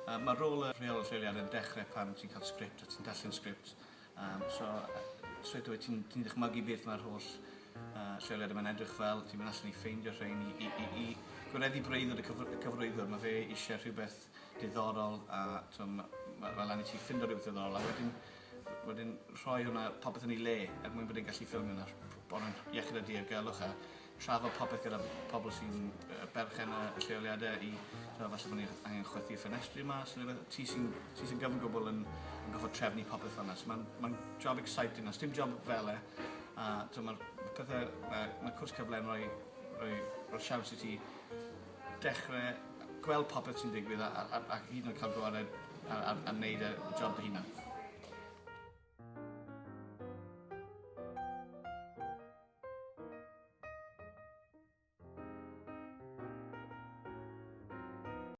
Mae rôl y rheolwr lleoliad yn dechrau pan ti'n cael sgript a ti'n darllen sgript. So, straight away ti'n ti dychmygu beth mae'r holl lleoliad yma'n edrych fel, ti'n mynd allan i ffeindio rhain i gwireddu breuddwyd y cyfarwyddwr. Mae fe eisiau rhywbeth diddorol a mae lan i ti ffindo rhywbeth diddorol a wedyn rhoi hwnna popeth yn ei le er mwyn bod e'n gallu ffilmio hwnna bod yn iechyd a diogelwch a trafod popeth gyda pobl sy'n berchen y lleoliadau i falle bod ni angen chwythu y ffenestri mas neu rhywbeth. Ti sy'n gyfan gwbl yn gorfod trefnu popeth fel yna. So mae'n ma job exciting, os dim job fel e. A mae'r pethau, mae cwrs cyfle yn rhoi siawns i ti dechrau gweld popeth sy'n digwydd a hyd yn oed cael gwared a wneud y job dy hunan.